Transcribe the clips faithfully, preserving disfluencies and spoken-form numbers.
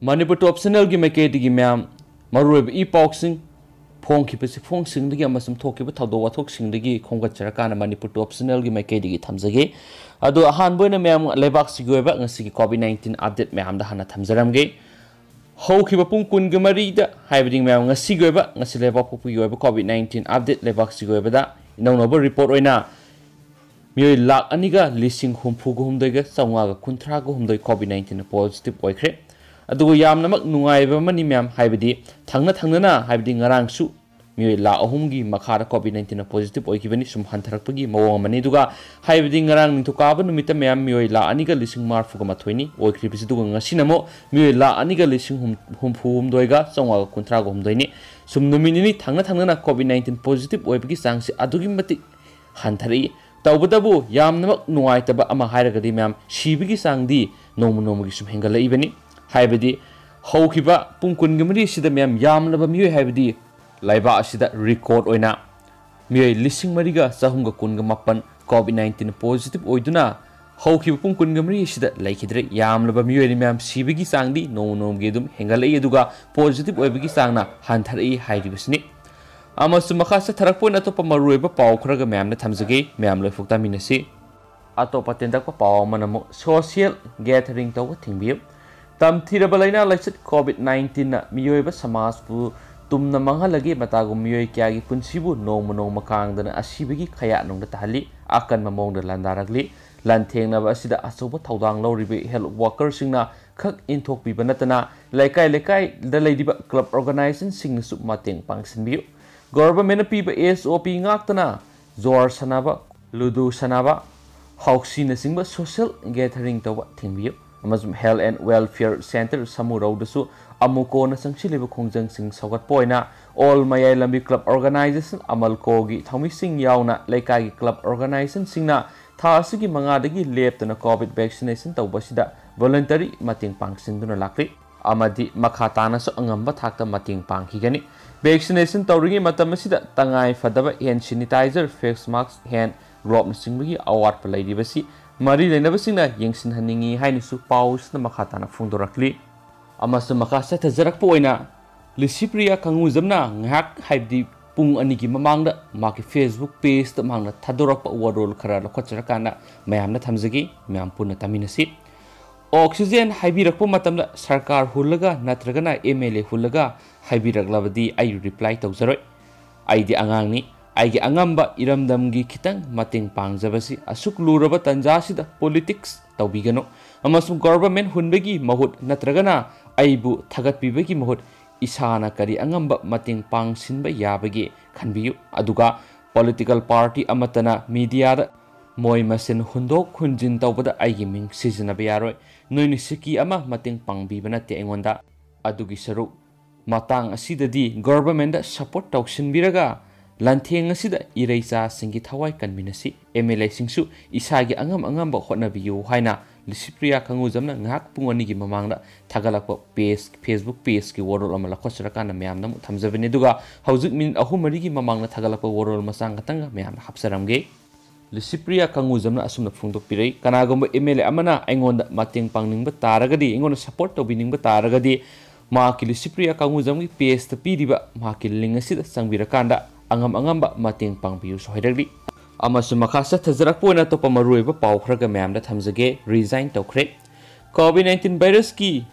ꯃꯅꯤꯄꯨꯔ ꯇꯣꯞ ꯆꯦꯅꯦꯜꯒꯤ ꯃꯥꯏꯀꯩꯗꯒꯤ ꯃꯌꯥꯝ ꯃꯔꯨꯑꯣꯏꯕ ꯏ ꯄꯥꯎꯁꯤꯡ, ꯐꯣꯡꯈꯤꯕ ꯆꯦꯐꯣꯡꯁꯤꯡꯗꯒꯤ ꯑꯃꯁꯨꯡ ꯊꯣꯛꯈꯤꯕ ꯊꯧꯗꯣꯛ ꯋꯥꯊꯣꯛꯁꯤꯡꯗꯒꯤ ꯈꯣꯝꯒꯠꯆꯔꯀꯥꯟꯗ ꯃꯅꯤꯄꯨꯔ ꯇꯣꯞ ꯆꯦꯅꯦꯜꯒꯤ ꯃꯥꯏꯀꯩꯗꯒꯤ ꯊꯝꯖꯒꯦ꯫ ꯑꯗꯣ ꯑꯍꯥꯟꯕ ꯑꯣꯏꯅ ꯃꯌꯥꯝ ꯂꯩꯕꯥꯛꯁꯤꯒꯤ ꯑꯣꯏꯕ ꯉꯁꯤꯒꯤ COVID nineteen update ꯃꯌꯥꯝꯗ ꯍꯥꯟꯅ ꯊꯝꯖꯔꯝꯒꯦ꯫ ꯍꯧꯈꯤꯕ ꯄꯨꯡ ꯀꯨꯟꯒ ꯃꯔꯤꯗ, ꯍꯥꯏꯕꯗꯤ ꯃꯌꯥꯝ ꯉꯁꯤꯒꯤ ꯑꯣꯏꯕ, ꯉꯁꯤ ꯂꯩꯕꯥꯛ ꯄꯣꯛꯄꯒꯤ ꯑꯣꯏꯕ COVID nineteen update ꯂꯩꯕꯥꯛꯁꯤꯒꯤ ꯑꯣꯏꯕꯗ ꯏꯅꯧꯅꯧꯕ report ꯑꯣꯏꯅ ꯃꯤꯑꯣꯏ ꯂꯥꯈ ꯑꯅꯤꯒ ꯂꯤꯁꯤꯡ ꯍꯨꯝꯐꯨꯒ ꯍꯨꯝꯗꯣꯏꯒ ꯆꯥꯝꯃꯉꯥꯒ ꯀꯨꯟꯊ꯭ꯔꯥꯒ ꯍꯨꯝꯗꯣꯏ COVID nineteen positive ꯑꯣꯏꯈ꯭ꯔꯦ꯫ ꯑꯗꯨꯒ ꯌꯥꯝꯅꯃꯛ ꯅꯨꯡꯉꯥꯏꯕ ꯑꯃꯅꯤ ꯃꯌꯥꯝ, ꯍꯥꯏꯕꯗꯤ ꯊꯪꯅ ꯊꯪꯅꯅ, ꯍꯥꯏꯕꯗꯤ ꯉꯔꯥꯡꯁꯨ ꯃꯤꯑꯣꯏ ꯂꯥꯈ ꯑꯍꯨꯝꯒꯤ ꯃꯈꯥꯗ COVID nineteen positive ꯑꯣꯏꯈꯤꯕꯅꯤ꯫ ꯁꯨꯝ ꯍꯟꯊꯔꯛꯄꯒꯤ ꯃꯑꯣꯡ ꯑꯃꯅꯤ꯫ ꯑꯗꯨꯒ ꯍꯥꯏꯕꯗꯤ ꯉꯔꯥꯡ ꯅꯤꯡꯊꯧꯀꯥꯕ ꯅꯨꯃꯤꯠꯇ ꯃꯌꯥꯝ ꯃꯤꯑꯣꯏ ꯂꯥꯈ ꯑꯅꯤꯒ ꯂꯤꯁꯤꯡ ꯃꯔꯤꯐꯨꯒ ꯃꯥꯊꯣꯏꯅꯤ ꯑꯣꯏꯈ꯭ꯔꯤꯕꯁꯤ, ꯑꯗꯨꯒ ꯉꯁꯤꯅ ꯑꯃꯨꯛ ꯃꯤꯑꯣꯏ ꯂꯥꯈ ꯑꯅꯤꯒ ꯂꯤꯁꯤꯡ ꯍꯨꯝꯐꯨ ꯍꯨꯝꯗꯣꯏꯒ ꯆꯥꯝꯃꯉꯥꯒ ꯀꯨꯟꯊ꯭ꯔꯥꯒ ꯍꯨꯝꯗꯣꯏꯅꯤ꯫ ꯁꯨꯝ ꯅꯨꯃꯤꯠ ꯅꯤꯅꯤ ꯊꯪꯅ ꯊꯪꯅꯅ COVID nineteen positive ꯑꯣꯏꯕꯒꯤ ꯆꯥꯡꯁꯤ ꯑꯗꯨꯛꯀꯤ ꯃꯇꯤꯛ ꯍꯟꯊꯔꯛꯏ꯫ ꯇꯧꯕꯇꯕꯨ ꯌꯥꯝꯅꯃꯛ ꯅꯨꯡꯉꯥꯏꯇꯕ ꯑꯃ ꯍꯥꯏꯔꯒꯗꯤ ꯃꯌꯥꯝ ꯁꯤꯕꯒꯤ ꯆꯥꯡꯗꯤ ꯅꯣꯡꯃ ꯅꯣꯡꯃꯒꯤ ꯁꯨꯝ ꯍꯦꯟꯒꯠꯂꯛꯏꯕꯅꯤ꯫ ꯍꯥꯏꯕꯗꯤ ꯍꯧꯈꯤꯕ ꯄꯨꯡ ꯀꯨꯟꯒ ꯃꯔꯤ ꯑꯁꯤꯗ ꯃꯌꯥꯝ ꯌꯥꯝꯂꯕ ꯃꯤꯑꯣꯏ, ꯍꯥꯏꯕꯗꯤ ꯂꯩꯕꯥꯛ ꯑꯁꯤꯗ record ꯑꯣꯏꯅ ꯃꯤꯑꯣꯏ ꯂꯤꯁꯤꯡ ꯃꯔꯤꯒ ꯆꯍꯨꯝꯒ ꯀꯨꯟꯒ ꯃꯥꯄꯟ COVID nineteen positive ꯑꯣꯏꯗꯨꯅ ꯍꯧꯈꯤꯕ ꯄꯨꯡ ꯀꯨꯟꯒ ꯃꯔꯤ ꯑꯁꯤꯗ ꯂꯩꯈꯤꯗ꯭ꯔꯦ꯫ ꯌꯥꯝꯂꯕ ꯃꯤꯑꯣꯏ ꯃꯌꯥꯝ ꯁꯤꯕꯒꯤ ꯆꯥꯡꯗꯤ ꯅꯣꯡꯃ ꯅꯣꯡꯃꯒꯤ ꯑꯗꯨꯝ ꯍꯦꯟꯒꯠꯂꯛꯏ, ꯑꯗꯨꯒ positive ꯑꯣꯏꯕꯒꯤ ꯆꯥꯡꯅ ꯍꯟꯊꯔꯛꯏ ꯍꯥꯏꯔꯤꯕꯁꯤꯅꯤ꯫ ꯑꯃꯁꯨꯡ ꯃꯈꯥ ꯆꯠꯊꯔꯛꯄ ꯑꯣꯏꯅ ꯑꯇꯣꯞꯄ ꯃꯔꯨꯑꯣꯏꯕ ꯄꯥꯎ ꯈꯔꯒ ꯃꯌꯥꯝꯅ ꯊꯝꯖꯒꯦ, ꯃꯌꯥꯝ ꯂꯣꯏꯐꯥꯎ ꯇꯥꯃꯤꯟꯅꯁꯤ꯫ ꯑꯇꯣꯞꯄ ꯇꯦꯟꯇꯛꯄ ꯄꯥꯎ ꯑꯃꯅ ꯑꯃꯨꯛ social gathering ꯇꯧꯕ ꯊꯤꯡꯕꯤꯌꯨ꯫ ꯇꯝꯊꯤꯔꯕ ꯂꯥꯏꯅꯥ ꯂꯥꯏꯆꯠ COVID nineteenꯅ ꯃꯤꯑꯣꯏꯕ ꯁꯃꯥꯖꯄꯨ ꯇꯨꯝꯅ ꯃꯥꯡꯍꯜꯂꯒꯦ, ꯃꯇꯥꯒꯨꯝ ꯃꯤꯑꯣꯏ ꯀꯌꯥꯒꯤ ꯄꯨꯟꯁꯤꯕꯨ ꯅꯣꯡꯃ ꯅꯣꯡꯃ ꯀꯥꯡꯗꯅ ꯑꯁꯤꯕꯒꯤ ꯈꯌꯥꯠꯅꯨꯡꯗ ꯇꯥꯍꯜꯂꯤ꯫ ꯑꯀꯟꯕ ꯃꯑꯣꯡꯗ ꯂꯥꯟꯗꯥꯔꯛꯂꯤ꯫ ꯂꯥꯟꯊꯦꯡꯅꯕ ꯑꯁꯤꯗ ꯑꯆꯧꯕ ꯊꯧꯗꯥꯡ ꯂꯧꯔꯤꯕ health workerꯁꯤꯡꯅ ꯈꯛ ꯏꯟꯊꯣꯛꯄꯤꯕ ꯅꯠꯇꯅ ꯂꯩꯀꯥꯏ ꯂꯩꯀꯥꯏꯗ ꯂꯩꯔꯤꯕ club organizationꯁꯤꯡꯅꯁꯨ ꯃꯇꯦꯡ ꯄꯥꯡꯁꯤꯟꯕꯤꯌꯨ꯫ Governmentꯅ ꯄꯤꯕ SOP ꯉꯥꯛꯇꯅ ꯖꯨꯋꯥꯔ ꯁꯥꯟꯅꯕ, ꯂꯨꯗꯨ ꯁꯥꯟꯅꯕ, ꯍꯥꯎꯁꯤꯅꯆꯤꯡꯕ social gathering ꯇꯧꯕ ꯊꯤꯡꯕꯤꯌꯨ꯫ ꯑꯃꯁꯨꯡ Health and Welfare Centre ꯁꯃꯨꯔꯧꯗꯁꯨ ꯑꯃꯨꯀꯣꯅ ꯆꯪꯁꯤꯜꯂꯤꯕ ꯈꯣꯡꯖꯪꯁꯤꯡ ꯁꯧꯒꯠꯄ ꯑꯣꯏꯅ All ꯃꯌꯥꯏ ꯂꯝꯕꯤ club organization, ꯑꯃꯜꯀꯣꯒꯤ ꯊꯧꯃꯤꯁꯤꯡ ꯌꯥꯎꯅ ꯂꯩꯀꯥꯏꯒꯤ club organizationꯁꯤꯡꯅ ꯊꯥ ꯑꯁꯤꯒꯤ ꯃꯉꯥꯗꯒꯤ ꯂꯦꯞꯇꯅ COVID vaccination ꯇꯧꯕ ꯑꯁꯤꯗ voluntary ꯃꯇꯦꯡ ꯄꯥꯡꯁꯤꯟꯗꯨꯅ ꯂꯥꯛꯂꯤ꯫ ꯑꯃꯗꯤ ꯃꯈꯥ ꯇꯥꯅꯁꯨ ꯑꯉꯝꯕ ꯊꯥꯛꯇ ꯃꯇꯦꯡ ꯄꯥꯡꯈꯤꯒꯅꯤ꯫ Vaccination ꯇꯧꯔꯤꯉꯩ ꯃꯇꯝ ꯑꯁꯤꯗ ꯇꯉꯥꯏ ꯐꯗꯕ hand sanitizer, face mask, hand gloveꯅꯆꯤꯡꯕꯒꯤ ꯑꯋꯥꯠꯄ ꯂꯩꯔꯤꯕꯁꯤ ꯃꯔꯤ ꯂꯩꯅꯕꯁꯤꯡꯅ ꯌꯦꯡꯁꯤꯟꯍꯟꯅꯤꯡꯏ ꯍꯥꯏꯅꯁꯨ ꯄꯥꯎꯁꯤꯅ ꯃꯈꯥ ꯇꯥꯅ ꯐꯣꯡꯗꯣꯔꯛꯂꯤ꯫ ꯑꯃꯁꯨꯡ ꯃꯈꯥ ꯆꯠꯊꯖꯔꯛꯄ ꯑꯣꯏꯅ ꯂꯤꯁꯤꯄ꯭ꯔꯤꯌꯥ ꯀꯪꯒꯨꯖꯝꯅ ꯉꯥꯏꯍꯥꯛ, ꯍꯥꯏꯕꯗꯤ ꯄꯨꯡ ꯑꯅꯤꯒꯤ ꯃꯃꯥꯡꯗ ꯃꯍꯥꯛꯀꯤ Facebook pageꯇ ꯃꯍꯥꯛꯅ ꯊꯥꯗꯣꯔꯛꯄ ꯋꯥꯔꯣꯜ ꯈꯔ ꯂꯧꯈꯠꯆꯔꯀꯥꯟꯗ ꯃꯌꯥꯝꯅ ꯊꯝꯖꯒꯦ꯫ ꯃꯌꯥꯝ ꯄꯨꯟꯅ ꯇꯥꯃꯤꯟꯅꯁꯤ꯫ "ꯑꯣꯛꯁꯤꯖꯦꯟ ꯍꯥꯏꯕꯤꯔꯛꯄ ꯃꯇꯝꯗ ꯁꯔꯀꯥꯔ ꯍꯨꯜꯂꯒ ꯅꯠꯇ꯭ꯔꯒꯅ MLA ꯍꯨꯜꯂꯒ ꯍꯥꯏꯕꯤꯔꯛꯂꯕꯗꯤ ꯑꯩ reply ꯇꯧꯖꯔꯣꯏ꯫ ꯑꯩꯗꯤ ꯑꯉꯥꯡꯅꯤ꯫ ꯑꯩꯒꯤ ꯑꯉꯝꯕ ꯏꯔꯝꯗꯝꯒꯤ ꯈꯤꯇꯪ ꯃꯇꯦꯡ ꯄꯥꯡꯖꯕꯁꯤ ꯑꯁꯨꯛ ꯂꯨꯔꯕ ꯇꯥꯟꯖꯥꯁꯤꯗ politics ꯇꯧꯕꯤꯒꯅꯨ ꯑꯃꯁꯨꯡ government ꯍꯨꯟꯕꯒꯤ ꯃꯍꯨꯠ ꯅꯠꯇ꯭ꯔꯒꯅ ꯑꯩꯕꯨ ꯊꯥꯒꯠꯄꯤꯕꯒꯤ ꯃꯍꯨꯠ ꯏꯁꯥꯅ ꯀꯔꯤ ꯑꯉꯝꯕ ꯃꯇꯦꯡ ꯄꯥꯡꯁꯤꯟꯕ ꯌꯥꯕꯒꯦ ꯈꯟꯕꯤꯌꯨ꯫ ꯑꯗꯨꯒ political party ꯑꯃꯠꯇꯅ mediaꯗ ꯃꯣꯏ ꯃꯁꯦꯟ ꯍꯨꯟꯗꯣꯛ ꯍꯨꯟꯖꯤꯟ ꯇꯧꯕꯗ ꯑꯩꯒꯤ ꯃꯤꯡ ꯁꯤꯖꯤꯟꯅꯕ ꯌꯥꯔꯣꯏ꯫ ꯅꯣꯏꯅ ꯁꯤꯀꯤ ꯑꯃ ꯃꯇꯦꯡ ꯄꯥꯡꯕꯤꯕ ꯅꯠꯇꯦ ꯑꯩꯉꯣꯟꯗ꯫ ꯑꯗꯨꯒꯤ ꯁꯔꯨꯛ ꯃꯇꯥꯡ ꯑꯁꯤꯗꯗꯤ governmentꯗ support ꯇꯧꯁꯤꯟꯕꯤꯔꯒ ꯂꯥꯟꯊꯦꯡ ꯑꯁꯤꯗ ꯏꯔꯩꯆꯥꯁꯤꯡꯒꯤ ꯊꯋꯥꯏ ꯀꯟꯃꯤꯟꯅꯁꯤ꯫ MLAꯁꯤꯡꯁꯨ ꯏꯁꯥꯒꯤ ꯑꯉꯝ ꯑꯉꯝꯕ ꯍꯣꯠꯅꯕꯤꯌꯨ" ꯍꯥꯏꯅ ꯂꯤꯁꯤꯄ꯭ꯔꯤꯌꯥ ꯀꯪꯒꯨꯖꯝꯅ ꯉꯥꯏꯍꯥꯛ ꯄꯨꯡ ꯑꯅꯤꯒꯤ ꯃꯃꯥꯡꯗ ꯊꯥꯒꯠꯂꯛꯄ page, Facebook pageꯀꯤ ꯋꯥꯔꯣꯜ ꯑꯃ ꯂꯧꯈꯠꯆꯔꯀꯥꯟꯗ ꯃꯌꯥꯝꯗ ꯑꯃꯨꯛ ꯊꯝꯖꯕꯅꯤ꯫ ꯑꯗꯨꯒ ꯍꯧꯖꯤꯛ minute ꯑꯍꯨꯝ ꯃꯔꯤꯒꯤ ꯃꯃꯥꯡꯗ ꯊꯥꯒꯠꯂꯛꯄ ꯋꯥꯔꯣꯜ ꯃꯆꯥ ꯈꯛꯇꯪꯒ ꯃꯌꯥꯝꯗ ꯍꯥꯞꯆꯔꯝꯒꯦ꯫ ꯂꯤꯁꯤꯄ꯭ꯔꯤꯌꯥ ꯀꯪꯒꯨꯖꯝꯅ ꯑꯁꯨꯝꯅ ꯐꯣꯡꯗꯣꯛꯄꯤꯔꯛꯏ, "ꯀꯅꯥꯒꯨꯝꯕ MLA ꯑꯃꯅ ꯑꯩꯉꯣꯟꯗ ꯃꯇꯦꯡ ꯄꯥꯡꯅꯤꯡꯕ ꯇꯥꯔꯒꯗꯤ, ꯑꯩꯉꯣꯟꯗ support ꯇꯧꯕꯤꯅꯤꯡꯕ ꯇꯥꯔꯒꯗꯤ, ꯃꯍꯥꯛꯀꯤ ꯂꯤꯁꯤꯄ꯭ꯔꯤꯌꯥ ꯀꯪꯒꯨꯖꯝꯒꯤ pageꯇ ꯄꯤꯔꯤꯕ ꯃꯍꯥꯛꯀꯤ link ꯑꯁꯤꯗ ꯆꯪꯕꯤꯔꯀꯥꯟꯗ ꯑꯉꯝ ꯑꯉꯝꯕ ꯃꯇꯦꯡ ꯄꯥꯡꯕꯤꯌꯨꯁꯨ" ꯍꯥꯏꯔꯛꯂꯤ꯫ ꯑꯃꯁꯨꯡ ꯃꯈꯥ ꯆꯠꯊꯖꯔꯛꯄ ꯑꯣꯏꯅ ꯑꯇꯣꯞꯄ ꯃꯔꯨꯑꯣꯏꯕ ꯄꯥꯎ ꯈꯔꯒ ꯃꯌꯥꯝꯗ ꯊꯝꯖꯒꯦ꯫ Resign ꯇꯧꯈ꯭ꯔꯦ꯫ COVID nineteen virusꯀꯤ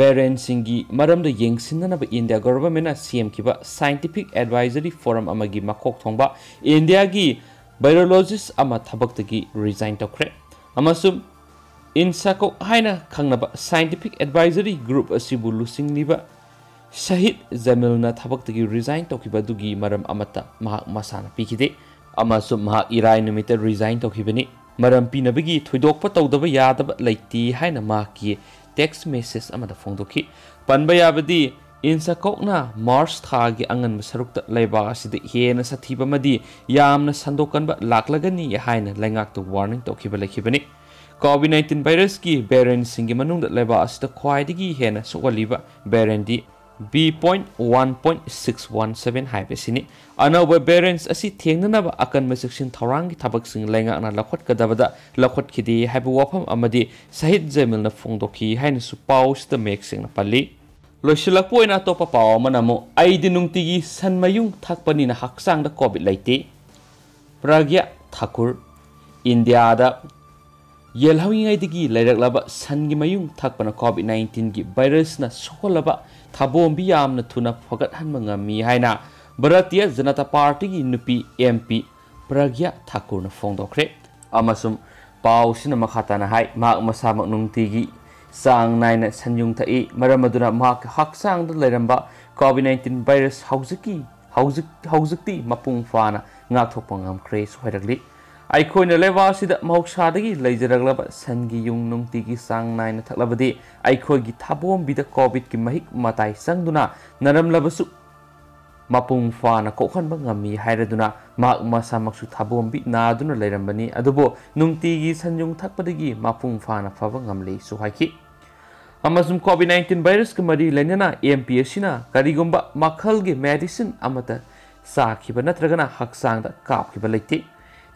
variantꯁꯤꯡꯒꯤ ꯃꯔꯝꯗ ꯌꯦꯡꯁꯤꯟꯅꯅꯕ India governmentꯅ ꯁꯦꯝꯈꯤꯕ scientific advisory forum ꯑꯃꯒꯤ ꯃꯀꯣꯛ ꯊꯣꯡꯕ Indiaꯒꯤ virologist ꯑꯃ ꯊꯕꯛꯇꯒꯤ resign ꯇꯧꯈ꯭ꯔꯦ꯫ ꯑꯃꯁꯨꯡ INSACOG ꯍꯥꯏꯅ ꯈꯪꯅꯕ scientific advisory group ꯑꯁꯤꯕꯨ ꯂꯨꯆꯤꯡꯂꯤꯕ ꯁꯍꯤꯗ ꯖꯃꯤꯜꯅ ꯊꯕꯛꯇꯒꯤ resign ꯇꯧꯈꯤꯕ ꯑꯗꯨꯒꯤ ꯃꯔꯝ ꯑꯃꯠꯇ ꯃꯍꯥꯛ ꯃꯁꯥꯅ ꯄꯤꯈꯤꯗꯦ꯫ ꯑꯃꯁꯨꯡ ꯃꯍꯥꯛ ꯏꯔꯥꯏ ꯅꯨꯃꯤꯠꯇ resign ꯇꯧꯈꯤꯕꯅꯤ꯫ ꯃꯔꯝ ꯄꯤꯅꯕꯒꯤ ꯊꯣꯏꯗꯣꯛꯄ ꯇꯧꯗꯕ ꯌꯥꯗꯕ ꯂꯩꯇꯦ ꯍꯥꯏꯅ ꯃꯍꯥꯛꯀꯤ text message ꯑꯃꯗ ꯐꯣꯡꯗꯣꯛꯈꯤ꯫ ꯄꯟꯕ ꯌꯥꯕꯗꯤ, INSACOGꯅ March ꯊꯥꯒꯤ ꯑꯉꯟꯕ ꯁꯔꯨꯛꯇ ꯂꯩꯕꯥꯛ ꯑꯁꯤꯗ ꯍꯦꯟꯅ ꯁꯥꯊꯤꯕ ꯑꯃꯗꯤ ꯌꯥꯝꯅ ꯁꯟꯗꯣꯛꯀꯟꯕ ꯂꯥꯛꯂꯒꯅꯤ ꯍꯥꯏꯅ ꯂꯩꯉꯥꯛꯇ warning ꯇꯧꯈꯤꯕ ꯂꯩꯈꯤꯕꯅꯤ꯫ COVID nineteen virusꯀꯤ variantꯁꯤꯡꯒꯤ ꯃꯅꯨꯡꯗ ꯂꯩꯕꯥꯛ ꯑꯁꯤꯗ ꯈ꯭ꯋꯥꯏꯗꯒꯤ ꯍꯦꯟꯅ ꯁꯣꯛꯍꯜꯂꯤꯕ variantꯗꯤ B point one point six one seven ꯍꯥꯏꯕꯁꯤꯅꯤ꯫ ꯑꯅꯧꯕ variants ꯑꯁꯤ ꯊꯦꯡꯅꯅꯕ ꯑꯀꯟꯕ ꯆꯦꯛꯁꯤꯟ ꯊꯧꯔꯥꯡꯒꯤ ꯊꯕꯛꯁꯤꯡ ꯂꯩꯉꯥꯛꯅ ꯂꯧꯈꯠꯀꯗꯕꯗ ꯂꯧꯈꯠꯈꯤꯗꯦ ꯍꯥꯏꯕ ꯋꯥꯐꯝ ꯑꯃꯗꯤ ꯁꯍꯤꯗ ꯖꯃꯤꯜꯅ ꯐꯣꯡꯗꯣꯛꯈꯤ ꯍꯥꯏꯅꯁꯨ ꯄꯥꯎ ꯑꯁꯤꯗ ꯃꯌꯦꯛ ꯁꯦꯡꯅ ꯄꯜꯂꯤ꯫ ꯂꯣꯏꯁꯤꯜꯂꯛꯄ ꯑꯣꯏꯅ ꯑꯇꯣꯞꯄ ꯄꯥꯎ ꯑꯃꯅ ꯑꯃꯨꯛ, "ꯑꯩꯗꯤ ꯅꯨꯡꯇꯤꯒꯤ ꯁꯟ ꯃꯌꯨꯡ ꯊꯛꯄꯅꯤꯅ ꯍꯛꯆꯥꯡꯗ COVID ꯂꯩꯇꯦ"꯫ ꯄ꯭ꯔꯒ꯭ꯌꯥ ꯊꯥꯀꯨꯔ꯫ ꯏꯟꯗꯤꯌꯥꯗ ꯌꯦꯜꯍꯧꯔꯤꯉꯩꯗꯒꯤ ꯂꯩꯔꯛꯂꯕ ꯁꯟꯒꯤ ꯃꯌꯨꯡ ꯊꯛꯄꯅ COVID nineteenꯒꯤ virusꯅ ꯁꯣꯛꯍꯜꯂꯕ ꯊꯥꯕꯣꯝꯕꯤ ꯌꯥꯝꯅ ꯊꯨꯅ ꯐꯒꯠꯍꯟꯕ ꯉꯝꯃꯤ ꯍꯥꯏꯅ ꯚꯥꯔꯇꯤꯌ ꯖꯅꯇꯥ ꯄꯥꯔꯇꯤꯒꯤ ꯅꯨꯄꯤ MP ꯄ꯭ꯔꯒ꯭ꯌꯥ ꯊꯥꯀꯨꯔꯅ ꯐꯣꯡꯗꯣꯛꯈ꯭ꯔꯦ꯫ ꯑꯃꯁꯨꯡ ꯄꯥꯎꯁꯤꯅ ꯃꯈꯥ ꯇꯥꯅ ꯍꯥꯏ, ꯃꯍꯥꯛ ꯃꯁꯥꯃꯛ ꯅꯨꯡꯇꯤꯒꯤ ꯆꯥꯡ ꯅꯥꯏꯅ ꯁꯟꯌꯨꯡ ꯊꯛꯏ, ꯃꯔꯝ ꯑꯗꯨꯅ ꯃꯍꯥꯛꯀꯤ ꯍꯛꯆꯥꯡꯗ ꯂꯩꯔꯝꯕ COVID nineteen virus ꯍꯧꯖꯤꯛꯀꯤ, ꯍꯧꯖꯤꯛ, ꯍꯧꯖꯤꯛꯇꯤ ꯃꯄꯨꯡ ꯐꯥꯅ ꯉꯥꯛꯊꯣꯛꯄ ꯉꯝꯈ꯭ꯔꯦꯁꯨ ꯍꯥꯏꯔꯛꯂꯤ꯫ ꯑꯩꯈꯣꯏꯅ ꯂꯩꯕꯥꯛ ꯑꯁꯤꯗ ꯃꯍꯧꯁꯥꯗꯒꯤ ꯂꯩꯖꯔꯛꯂꯕ ꯁꯟꯒꯤ ꯌꯨꯡ ꯅꯨꯡꯇꯤꯒꯤ ꯆꯥꯡ ꯅꯥꯏꯅ ꯊꯛꯂꯕꯗꯤ ꯑꯩꯈꯣꯏꯒꯤ ꯊꯥꯕꯣꯝꯕꯤꯗ COVIDꯀꯤ ꯃꯍꯤꯛ ꯃꯇꯥꯏ ꯆꯪꯗꯨꯅ ꯅꯥꯔꯝꯂꯕꯁꯨ ꯃꯄꯨꯡ ꯐꯥꯅ ꯀꯣꯛꯍꯟꯕ ꯉꯝꯃꯤ ꯍꯥꯏꯔꯗꯨꯅ ꯃꯍꯥꯛ ꯃꯁꯥꯃꯛꯁꯨ ꯊꯥꯕꯣꯝꯕꯤ ꯅꯥꯗꯨꯅ ꯂꯩꯔꯝꯕꯅꯤ, ꯑꯗꯨꯕꯨ ꯅꯨꯡꯇꯤꯒꯤ ꯁꯟꯌꯨꯡ ꯊꯛꯄꯗꯒꯤ ꯃꯄꯨꯡ ꯐꯥꯅ ꯐꯕ ꯉꯝꯂꯦꯁꯨ ꯍꯥꯏꯈꯤ꯫ ꯑꯃꯁꯨꯡ COVID nineteen virusꯀ ꯃꯔꯤ ꯂꯩꯅꯅ MP ꯑꯁꯤꯅ ꯀꯔꯤꯒꯨꯝꯕ ꯃꯈꯜꯒꯤ medicine ꯑꯃꯠꯇ ꯆꯥꯈꯤꯕ ꯅꯠꯇ꯭ꯔꯒꯅ ꯍꯛꯆꯥꯡꯗ ꯀꯥꯞꯈꯤꯕ ꯂꯩꯇꯦ꯫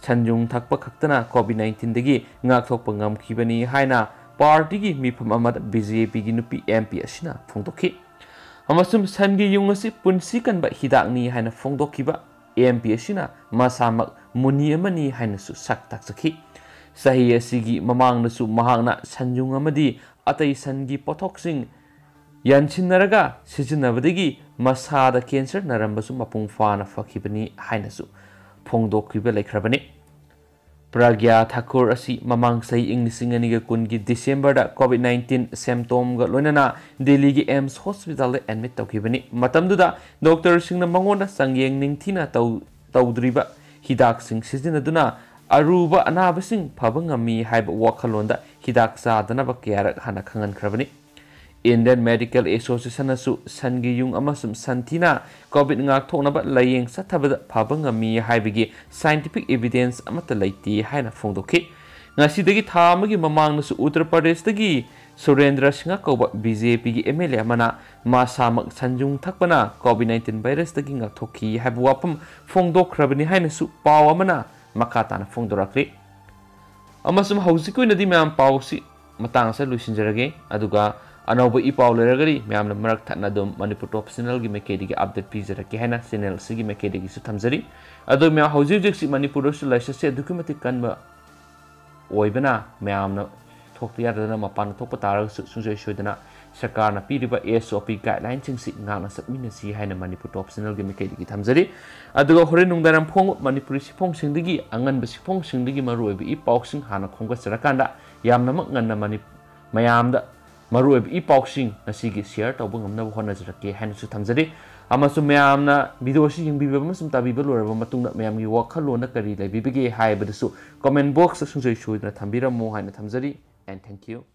ꯁꯟꯌꯨꯡ ꯊꯛꯄ ꯈꯛꯇꯅ COVID nineteenꯗꯒꯤ ꯉꯥꯛꯊꯣꯛꯄ ꯉꯝꯈꯤꯕꯅꯤ ꯍꯥꯏꯅ ꯄꯥꯔꯇꯤꯒꯤ ꯃꯤꯐꯝ ꯑꯃꯗ BJPꯒꯤ ꯅꯨꯄꯤ MP ꯑꯁꯤꯅ ꯐꯣꯡꯗꯣꯛꯈꯤ꯫ ꯑꯃꯁꯨꯡ ꯁꯟꯒꯤ ꯌꯨꯡ ꯑꯁꯤ ꯄꯨꯟꯁꯤ ꯀꯟꯕ ꯍꯤꯗꯥꯛꯅꯤ ꯍꯥꯏꯅ ꯐꯣꯡꯗꯣꯛꯈꯤꯕ MP ꯑꯁꯤꯅ ꯃꯁꯥꯃꯛ ꯃꯨꯅꯤ ꯑꯃꯅꯤ ꯍꯥꯏꯅꯁꯨ ꯁꯛ ꯇꯥꯛꯆꯈꯤ꯫ ꯆꯍꯤ ꯑꯁꯤꯒꯤ ꯃꯃꯥꯡꯗꯁꯨ ꯃꯍꯥꯛꯅ ꯁꯟꯌꯨꯡ ꯑꯃꯗꯤ ꯑꯇꯩ ꯁꯟꯒꯤ ꯄꯣꯠꯊꯣꯛꯁꯤꯡ ꯌꯥꯟꯁꯤꯟꯅꯔꯒ ꯁꯤꯖꯤꯟꯅꯕꯗꯒꯤ ꯃꯁꯥꯗ cancer ꯅꯥꯔꯝꯕꯁꯨ ꯃꯄꯨꯡ ꯐꯥꯅ ꯐꯈꯤꯕꯅꯤ ꯍꯥꯏꯅꯁꯨ ꯐꯣꯡꯗꯣꯛꯈꯤꯕ ꯂꯩꯈ꯭ꯔꯕꯅꯤ꯫ ꯄ꯭ꯔꯒ꯭ꯌꯥ ꯊꯥꯀꯨꯔ ꯑꯁꯤ ꯃꯃꯥꯡ ꯆꯍꯤ ꯏꯪ ꯂꯤꯁꯤꯡ ꯑꯅꯤꯒ ꯀꯨꯟꯒꯤ Decemberꯗ COVID nineteen symptomꯒ ꯂꯣꯏꯅꯅ ꯗꯦꯜꯂꯤꯒꯤ AIIMS hospitalꯗ admit ꯇꯧꯈꯤꯕꯅꯤ꯫ ꯃꯇꯝꯗꯨꯗ doctorꯁꯤꯡꯅ ꯃꯉꯣꯟꯗ ꯆꯥꯡꯌꯦꯡ ꯅꯤꯡꯊꯤꯅ ꯇꯧ-, ꯇꯧꯗ꯭ꯔꯤꯕ ꯍꯤꯗꯥꯛꯁꯤꯡ ꯁꯤꯖꯤꯟꯅꯗꯨꯅ ꯑꯔꯨꯕ ꯑꯅꯥꯕꯁꯤꯡ ꯐꯕ ꯉꯝꯃꯤ ꯍꯥꯏꯕ ꯋꯥꯈꯜꯂꯣꯟꯗ ꯍꯤꯗꯥꯛ ꯆꯥꯗꯅꯕ ꯀꯌꯥꯔꯛ ꯍꯥꯟꯅ ꯈꯪꯍꯟꯈ꯭ꯔꯕꯅꯤ꯫ Indian Medical Associationꯅꯁꯨ ꯁꯟꯒꯤ ꯌꯨꯡ ꯑꯃꯁꯨꯡ ꯁꯟꯊꯤꯅ COVID ꯉꯥꯛꯊꯣꯛꯅꯕ ꯂꯥꯌꯦꯡ ꯆꯠꯊꯕꯗ ꯐꯕ ꯉꯝꯃꯤ ꯍꯥꯏꯕꯒꯤ scientific evidence ꯑꯃꯠꯇ ꯂꯩꯇꯦ ꯍꯥꯏꯅ ꯐꯣꯡꯗꯣꯛꯈꯤ꯫ ꯉꯁꯤꯗꯒꯤ ꯊꯥ ꯑꯃꯒꯤ ꯃꯃꯥꯡꯗꯁꯨ ꯎꯠꯇꯔ ꯄ꯭ꯔꯗꯦꯁꯇꯒꯤ ꯁꯨꯔꯦꯟꯗ꯭ꯔ ꯁꯤꯡꯍ ꯀꯧꯕ ꯕꯤ ꯖꯦ ꯄꯤꯒꯤ ꯑꯦꯝ ꯑꯦꯜ ꯑꯦ ꯑꯃꯅ ꯃꯁꯥꯃꯛ ꯁꯟꯌꯨꯡ ꯊꯛꯄꯅ ꯀꯣꯚꯤꯗ ꯅꯥꯏꯟꯇꯤꯟ ꯚꯥꯏꯔꯁꯇꯒꯤ ꯉꯥꯛꯊꯣꯛꯈꯤ ꯍꯥꯏꯕ ꯋꯥꯐꯝ ꯐꯣꯡꯗꯣꯛꯈ꯭ꯔꯕꯅꯤ ꯍꯥꯏꯅꯁꯨ ꯄꯥꯎ ꯑꯃꯅ ꯃꯈꯥ ꯇꯥꯅ ꯐꯣꯡꯗꯣꯔꯛꯂꯤ꯫ ꯑꯃꯁꯨꯡ ꯍꯧꯖꯤꯛꯀꯤ ꯑꯣꯏꯅꯗꯤ ꯃꯌꯥꯝ ꯄꯥꯎꯁꯤ ꯃꯇꯥꯡ ꯑꯁꯤꯗ ꯂꯣꯏꯁꯤꯟꯖꯔꯒꯦ꯫ ꯑꯗꯨꯒ ꯑꯅꯧꯕ ꯏ ꯄꯥꯎ ꯂꯩꯔꯒꯗꯤ ꯃꯌꯥꯝꯅ ꯃꯔꯛ ꯊꯠꯅ ꯑꯗꯨꯝ ꯃꯅꯤꯄꯨꯔ ꯇꯣꯞ ꯆꯦꯅꯦꯜꯒꯤ ꯃꯥꯏꯀꯩꯗꯒꯤ ꯑꯞꯗꯦꯠ ꯄꯤꯖꯔꯛꯀꯦ ꯍꯥꯏꯅ ꯆꯦꯅꯦꯜ ꯑꯁꯤꯒꯤ ꯃꯥꯏꯀꯩꯗꯒꯤꯁꯨ ꯊꯝꯖꯔꯤ꯫ ꯑꯗꯣ ꯃꯌꯥꯝ, ꯍꯧꯖꯤꯛ ꯍꯧꯖꯤꯛꯁꯤ ꯃꯅꯤꯄꯨꯔꯗꯁꯨ ꯂꯥꯏꯆꯠꯁꯦ ꯑꯗꯨꯛꯀꯤ ꯃꯇꯤꯛ ꯀꯟꯕ ꯑꯣꯏꯕꯅ ꯃꯌꯥꯝꯅ ꯊꯣꯛꯇ ꯌꯥꯗꯗꯅ ꯃꯄꯥꯟ ꯊꯣꯛꯄ ꯇꯥꯔꯒꯁꯨ ꯁꯨꯡꯁꯣꯏ ꯁꯣꯏꯗꯅ ꯁꯔꯀꯥꯔꯅ ꯄꯤꯔꯤꯕ ꯑꯦꯁ ꯑꯣ ꯄꯤ ꯒꯥꯏꯗꯂꯥꯏꯟꯁꯤꯡꯁꯤ ꯉꯥꯛꯅ ꯆꯠꯃꯤꯟꯅꯁꯤ ꯍꯥꯏꯅ ꯃꯅꯤꯄꯨꯔ ꯇꯣꯞ ꯆꯦꯅꯦꯜꯒꯤ ꯃꯥꯏꯀꯩꯗꯒꯤ ꯊꯝꯖꯔꯤ꯫ ꯑꯗꯨꯒ ꯍꯣꯔꯦꯟ ꯅꯨꯡꯗꯥꯡꯋꯥꯏꯔꯝ ꯐꯣꯡꯕ ꯃꯅꯤꯄꯨꯔꯤ ꯁꯤꯐꯣꯡꯁꯤꯡꯗꯒꯤ, ꯑꯉꯟꯕ ꯁꯤꯐꯣꯡꯁꯤꯡꯗꯒꯤ ꯃꯔꯨꯑꯣꯏꯕ ꯏ ꯄꯥꯎꯁꯤꯡ ꯍꯥꯟꯅ ꯈꯣꯝꯒꯠꯆꯔꯀꯥꯟꯗ ꯌꯥꯝꯅꯃꯛ ꯉꯟꯅ ꯃꯅꯤ-, ꯃꯌꯥꯝꯗ ꯃꯔꯨꯑꯣꯏꯕ ꯏ ꯄꯥꯎꯁꯤꯡ ꯉꯁꯤꯒꯤ ꯁꯤꯌꯔ ꯇꯧꯕ ꯉꯝꯅꯕ ꯍꯣꯠꯅꯖꯔꯛꯀꯦ ꯍꯥꯏꯅꯁꯨ ꯊꯝꯖꯔꯤ꯫ ꯑꯃꯁꯨꯡ ꯃꯌꯥꯝꯅ ꯚꯤꯗꯤꯑꯣ ꯑꯁꯤ ꯌꯦꯡꯕꯤꯕ ꯑꯃꯁꯨꯡ ꯇꯥꯕꯤꯕ ꯂꯣꯏꯔꯕ ꯃꯇꯨꯡꯗ ꯃꯌꯥꯝꯒꯤ ꯋꯥꯈꯜꯂꯣꯟꯅ ꯀꯔꯤ ꯂꯩꯕꯤꯕꯒꯦ ꯍꯥꯏꯕꯗꯨꯁꯨ ꯀꯣꯃꯦꯟ ꯕꯣꯛꯁꯇ ꯁꯨꯡꯁꯣꯏ ꯁꯣꯏꯗꯅ ꯊꯝꯕꯤꯔꯝꯃꯨ ꯍꯥꯏꯅ ꯊꯝꯖꯔꯤ꯫ And thank you.